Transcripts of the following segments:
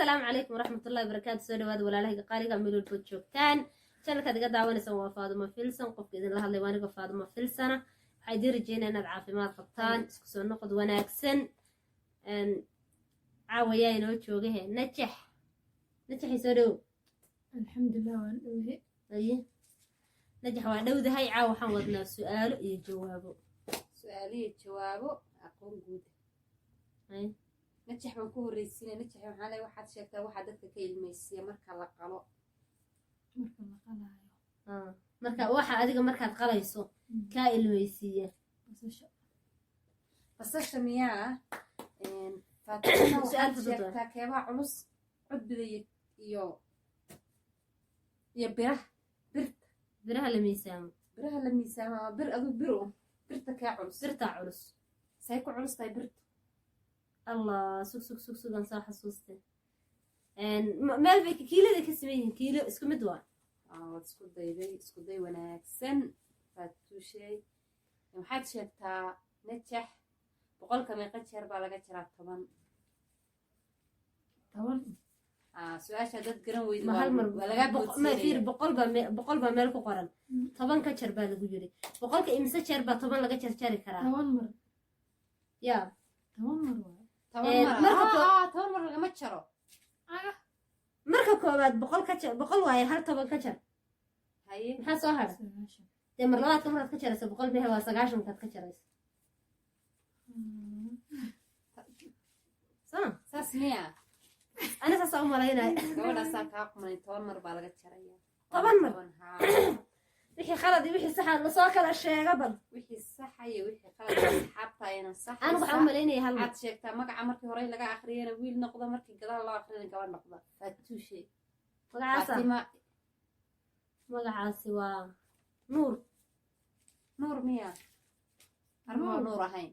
Asalaamu calaykum waraxmatullahi wabarakaatu. Soo dhawaada, walaalahayga qaaliga, meel walbood joogtaan. Channelkaad iga daawanaysaan waa Faaduma Filson. Qofka idinla hadlay waa aniga, Faaduma Filsana. Waxaa idiin rajeynaya inaad caafimaad qabtaan. Isku soo noqod wanaagsan. Caawa yaa inoo joogahe? Najax, Najaxay, soo dhowow. Alxamdulilah, waan dhowhe. Aye Najax, waa dhowdahay. Caawa waxaan wadnaa su-aalo iyo jawaabo. Su-aaliyo jawaabo, aqoon guud. Aye. Najax baan ku horreysiinay. Najax, waxaa leeyahay, waxaad sheegtaa waxaa dadka ka ilmaysiiya marka la qalo. Marka la qalaayo? Ah, marka waxa adiga markaad qalayso kaa ilmeysiiya. Basasha. Basasha miyaa? Faatima, Su-aal waxaad fudud waay. sheegtaa keebaa culus, cudbida iyo biraha, birta? Biraha la miisaamo. Biraha la miisaamo ama bir aduu bir un, birta kee culus? Birtaa culus. Say ku culus tahay birtu? Allah, sug, sug, sug, sugan, soo xasuustay. Meel bay kiilada ka siman yihiin, kiilo isku mid waa. Ah, waad isku dayday, isku day wanaagsan, Faatuushay. Waxaad sheegtaa, Najax, 100-ka meeqa jeer baa laga jaraa 10? 10. Ah, su-aasha dad garan weyda Ma hal mar waa lagaa ma fiir, boodsiinaya. 100 baa 100 baa meel ku qoran, 10 ka jar baa lagu yiri. 100-ka imise jeer baa 10 laga jarjari karaa? 10 mar. Ya. 10 mar waay. 10 mar. Marka Ah, 10 mar lagama jaro. Aga. Marka koowaad 100 ka jar, 100 waaye, hal 10 ka jar. Haye. Maxaa soo hadha? 90. Dee mar labaadka markaad ka jarayso 100 mehe, waa 90-kaad ka jaraysa, soo Saas miya? Ani saasaa u malaynaya. Gabadhaasaa kaa qumanay. 10 mar baa laga jaraya. 10 mar? 10, haa. Wixii khalad iyo wixii saxa lasoo kala sheega bal. Wixii saxa iyo wixii qalad, asxaabta ayana sax. Anigu waxaan u malaynaya hal mar. Waxaad sheegtaa magaca markii hore laga akhriyana wiil noqda, markii gadaal loo akhriyana gabadh noqda, Faatuushe. Magacaasa? Faatima. Magacaasi waa Nuur. Nuur miya? Armaa Nuur ahayn?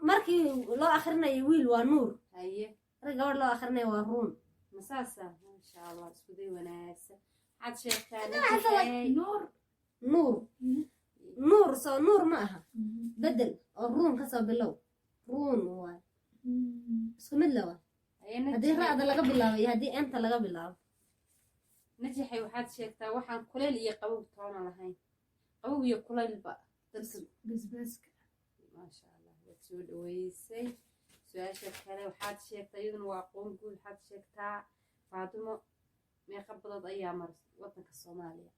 Markii loo akhrinayo wiil waa Nuur. Haye. Markii gabadh loo akhrinayo waa Ruun. Masaasa? Maasha Allah, isku day wanaagsan. Waxaad sheegtaa, Magacaasa Najaxey. Nuur. Nuur, Nuur, soo Nuur ma aha? Bedel oo Ruun kasoo bilow, Ruun waay, isku mid la waay. Haye, haddii Najaxey. Ra'da laga bilaabo iyo haddii enta laga bilaabo. Najaxey, waxaad sheegtaa waxaan kuleyl iyo qabow toona lahayn, qabow iyo kulaylba dadka. Basbaaska. Maasha Allah, waad soo dhaweysay. Su-aasha kale waxaad sheegtaa, iyaduna waa aqoon guud, waxaad sheegtaa, Faatimo, meeqa badood ayaa mara wadanka Soomaaliya?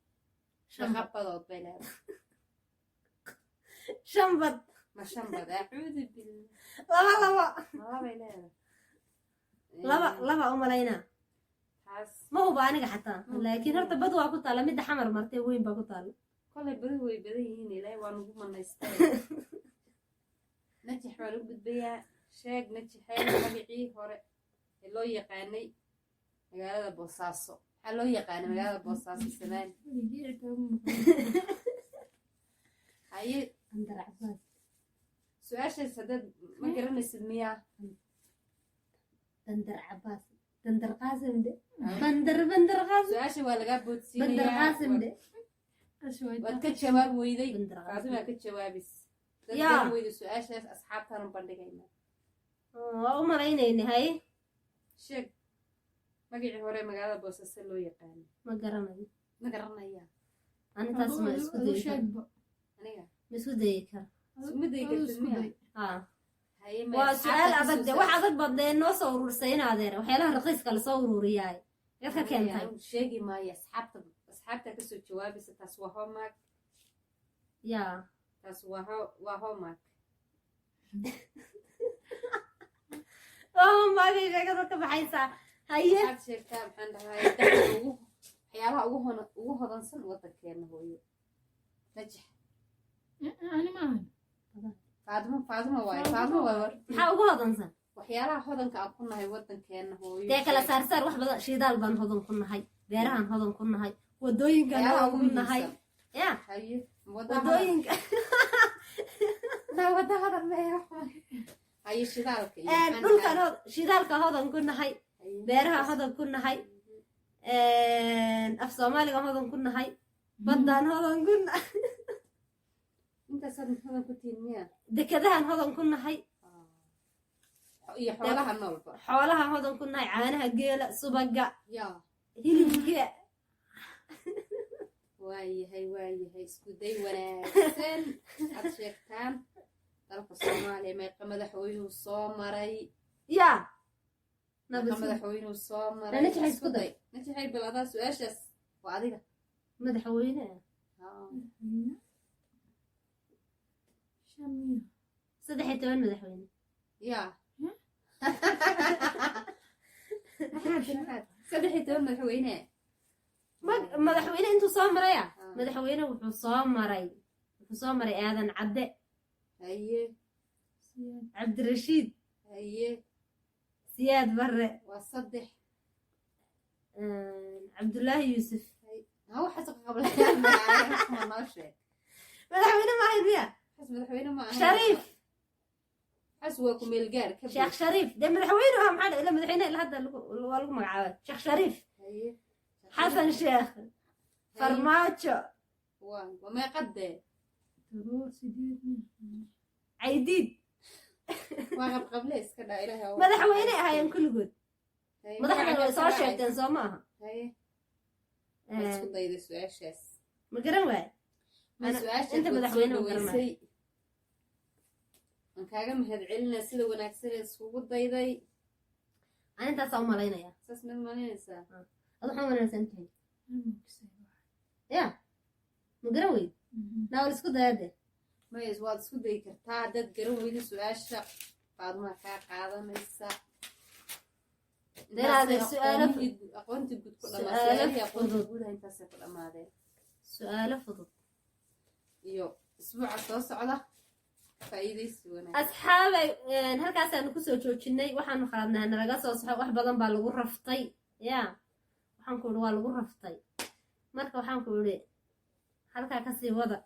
Shan. Meeqa badood bay leedahay? Shan bad. Ma shan bad? Acuudu billah. Laba, laba. Ma labay leedahay? Laba, laba u malaynaa. Taas. Ma huba aniga xataa, laakiin horta bad waa ku taalla, midda Xamar martay weyn baa ku taalla. Kolay badi way badan yihiin, Ilaahay waa nagu manaystay. Najax baa lagu gudbayaa. Sheeg, Najaxee, magacii hore ee loo yaqaanay magaalada Boosaaso. Maxaa loo yaqaanay magaalada Boosaaso zamaan? Weligii kama maqan. Haye. Bandar Cabaas. Su-aashaas haddaad ma garanaysid miyaa? Bandar Cabaas, Bandar Qaasim de, Bandar, Bandar Qaasim. Su-aasha waa lagaa Bandar boodsiinayaa. Qaasim de. Waad ka jawaab weyday. Bandar Qaasim. Faatimaa ka jawaabis dad Yaa. garan weyday su-aashaas, asxaabtaanu bandhigayna. Waa u malaynayna. Haye. Sheeg magacii hore magaalada Boosaaso loo yaqaano. Ma garanayo. Ma garanaya? Ani taas ma isku dayi karo. Sheegba. Aniga? Ma isku dayi karo. Isuma dayi kartid miya? Haa. Haye, ma Waa asxaabta su-aal kasoo adag de, wax adag baad dee noo soo urursay in adeer, waxyaalaha raqiiska lasoo ururiyaay cid ka keentay. Anigu sheegi maayo, asxaabta kasoo jawaabaysa. Taas waa homework. Yaa. Taas waa homework. Oh, maagay sheekada ka baxaysaa. Haye. Waxaad sheegtaa, maxaan dhahay, dadka ugu waxyaalaha ugu hodansan wadankeena hooyo, Najax. Ani maahan. Faadimo, Faadimo waaye, Faadimo waaye war. Maxaa ugu hodansan? Waxyaalaha hodanka aan ku nahay wadankeena hooyo. Dee kala saarsaar, wax badan. Shidaal baan hodan ku nahay, beerahan hodan ku nahay, wadooyinkan Waxyaalaha hodan ugu ku nahay. muhiimsan. Ya. Haye, wadaha. Wadooyinka. Na wadaha mee? Haye, shidaalka iyo maxaan Dhulkan dhahay? Shidaalka hodan ku nahay. Haye. Beeraha hodan ku nahay, af Soomaaliga hodan ku nahay, baddaan hodan ku nahay. Intaasaad hodan ku tihiin miya? Dekadahan hodan ku nahay. Iyo xoolaha noolba. Xoolaha hodan ku nahay, caanaha geela, subaga, yaa hilibka. Waayahay, waayahay, isku day wanaagsan. Aad sheegtaan dalka Soomaaliya meeqa madaxweynuu soo maray? Yaa. Meeqa madaxweynuu soo maray? Najaxay, isku day. Najaxay, bal adaa su-aashaas waa adiga. Madaxweyne. Haa. Madaxweyne shan miya? 13 madaxweyne. Yaa, maxaad 13 madaxweyne? Madaxweyne intuu soo maraya? Ah. Madaxweyne wuxuu soo maray Aadan Cadde, Siyaad. Cabdirashiid, Siyaad Barre, Waa saddex. Cabdullaahi Yuusuf. Ha, waxaas qablayaan noo sheeg. Madaxweyne ma ahayd miya? Waxaas madaxweyne ma ahayn. Shariif. Waxaas waa ku meel gaar ka. Sheekh Shariif dee madaxweyne ah, maxaa ila madaxweyne ilaa hadda waa lagu magacaabay Sheekh Shariif. Xasan Sheekh, Farmaajo. Waa meeqadee? 7, 8 miya? Caydiid. Waa qabqable, iska dhaa, Ilaahay. Madaxweyne ahaayeen kulligood. Madaxdana way soo sheegteen, soo ma aha? Haye, waa isku dayday su-aashaas. Ma garan waaye. Ma su-aashaas Inta waad soo madaxweyne ma garanayo. dhaweysay. Waan kaaga mahad celinaa sida wanaagsan ee iskugu dayday. Ani intaasaa u malaynaya. Saas mad malinaysaa? Ad waxaa wanaagsan tahay. Ana. Ya, ma garan weyd? Naawal, isku dayade. Maya, waad isku dayi kartaa. Haddaad garan weydo su-aasha, Faaduma kaa qaadanaysa. Deraade, Intaasay aqoontii guud ku dhamaa. Su'aalo Su'aalihii aqoontii fudud. guudaha intaasay ku dhamaadeen. Su-aalo fudud. Iyo isbuuca soo socda faa'iidaysi wanaag. Asxaabay, halkaasaanu kusoo joojinay. Waxaanu khaladnay nalaga soo saxo. Wax badan baa lagu raftay. Ya, waxaan ku idhi waa lagu raftay. Marka waxaan ku idhi halkaa kasii wada.